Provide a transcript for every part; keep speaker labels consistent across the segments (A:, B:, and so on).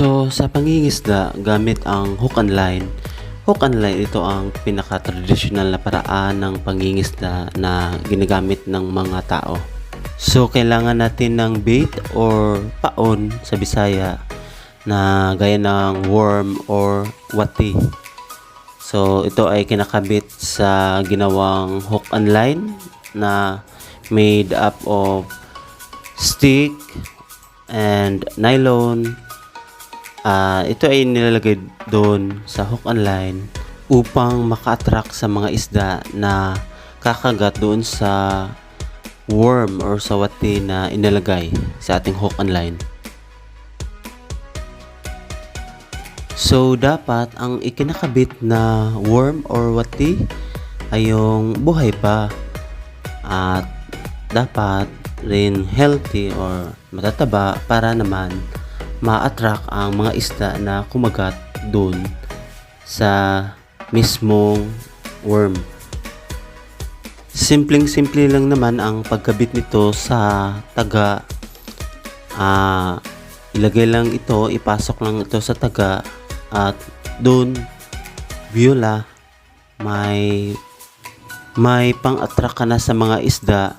A: So, sa pangingisda gamit ang hook and line, hook and line, ito ang pinaka-traditional na paraan ng pangingisda na ginagamit ng mga tao. So, kailangan natin ng bait or paon sa Bisaya na gaya ng worm or wati. So, ito ay kinakabit sa ginawang hook and line na made up of stick and nylon. Ito ay nilalagay doon sa hook and line upang maka-attract sa mga isda na kakagat doon sa worm or sa wati na inilagay sa ating hook and line. So, dapat ang ikinakabit na worm or wati ay yung buhay pa at dapat rin healthy or matataba para naman ma-attract ang mga isda na kumagat doon sa mismong worm. Simpleng-simple lang naman ang pagkabit nito sa taga. Ilagay lang ito, ipasok lang ito sa taga at doon, voila, may pang-attract ka na sa mga isda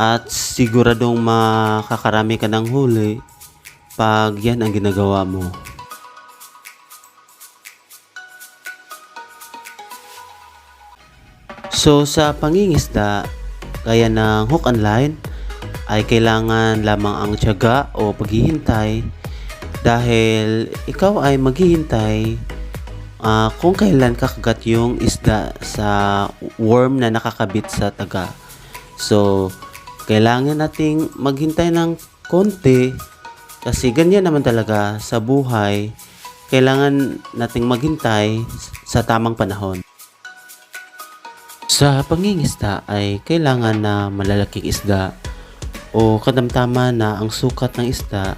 A: at siguradong makakarami ka ng huli pag yan ang ginagawa mo. So sa pangingisda, gaya ng hook and line, ay kailangan lamang ang tiyaga o paghihintay dahil ikaw ay maghihintay kung kailan kakagat yung isda sa worm na nakakabit sa taga. So, kailangan nating maghintay ng konti kasi ganyan naman talaga sa buhay. Kailangan nating maghintay sa tamang panahon. Sa pangingisda ay kailangan na malalaking isda o katamtama na ang sukat ng isda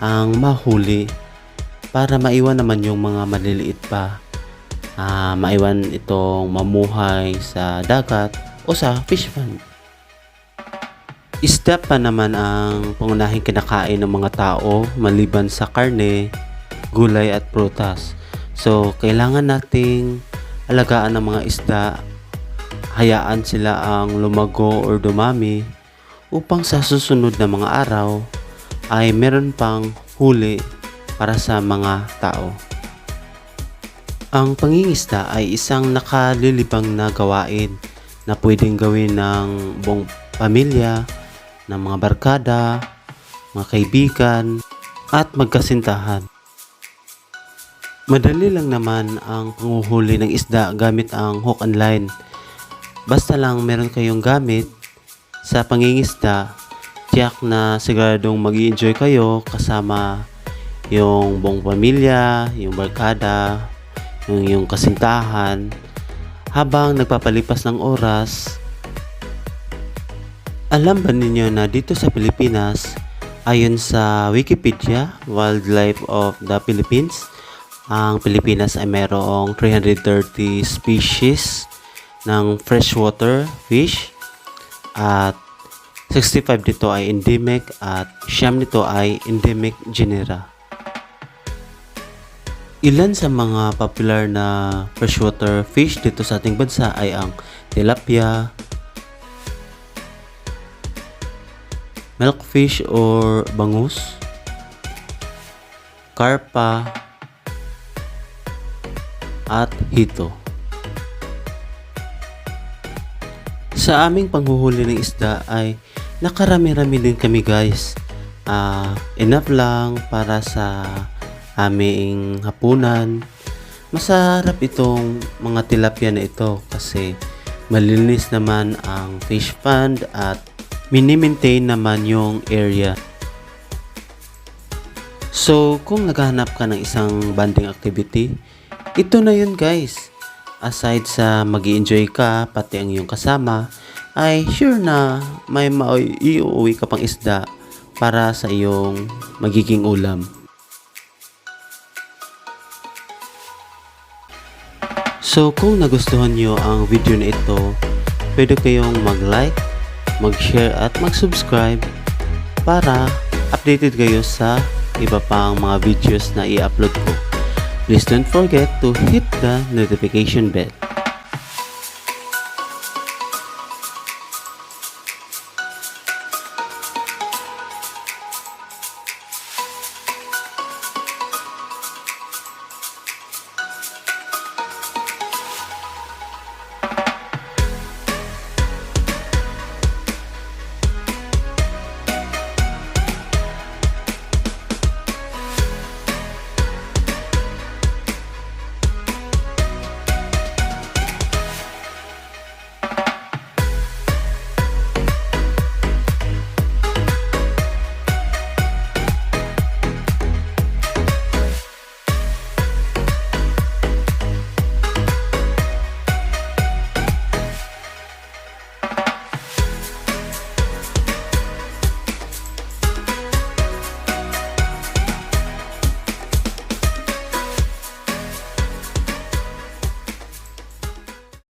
A: ang mahuli para maiwan naman yung mga maliliit pa. Maiwan itong mamuhay sa dagat o sa fish pond. Isda pa naman ang pangunahing kinakain ng mga tao maliban sa karne, gulay at prutas. So, kailangan nating alagaan ang mga isda, hayaan sila ang lumago or dumami upang sa susunod na mga araw ay meron pang huli para sa mga tao. Ang pangingisda ay isang nakalilibang na gawain na pwedeng gawin ng buong pamilya, ng mga barkada, mga kaibigan, at magkasintahan. Madali lang naman ang panghuhuli ng isda gamit ang hook and line. Basta lang meron kayong gamit sa pangingisda, tiyak na siguradong mag-i-enjoy kayo kasama yung buong pamilya, yung barkada, yung kasintahan habang nagpapalipas ng oras. Alam ba ninyo na dito sa Pilipinas, ayon sa Wikipedia, Wildlife of the Philippines, ang Pilipinas ay mayroong 330 species ng freshwater fish at 65 dito ay endemic at 9 nito ay endemic genera. Ilan sa mga popular na freshwater fish dito sa ating bansa ay ang tilapia, milkfish or bangus, karpa, at hito. Sa aming panghuhuli ng isda ay nakarami-rami din kami, guys. Enough lang para sa aming hapunan. Masarap itong mga tilapia na ito kasi malinis naman ang fish pond at mini-maintain naman yung area. So, kung naghahanap ka ng isang bonding activity, ito na yun, guys. Aside sa mag enjoy ka, pati ang iyong kasama, ay sure na may maiuwi ka pang isda para sa iyong magiging ulam. So, kung nagustuhan nyo ang video na ito, pwede kayong mag-like, mag-share at mag-subscribe para updated kayo sa iba pang mga videos na i-upload ko. Please don't forget to hit the notification bell.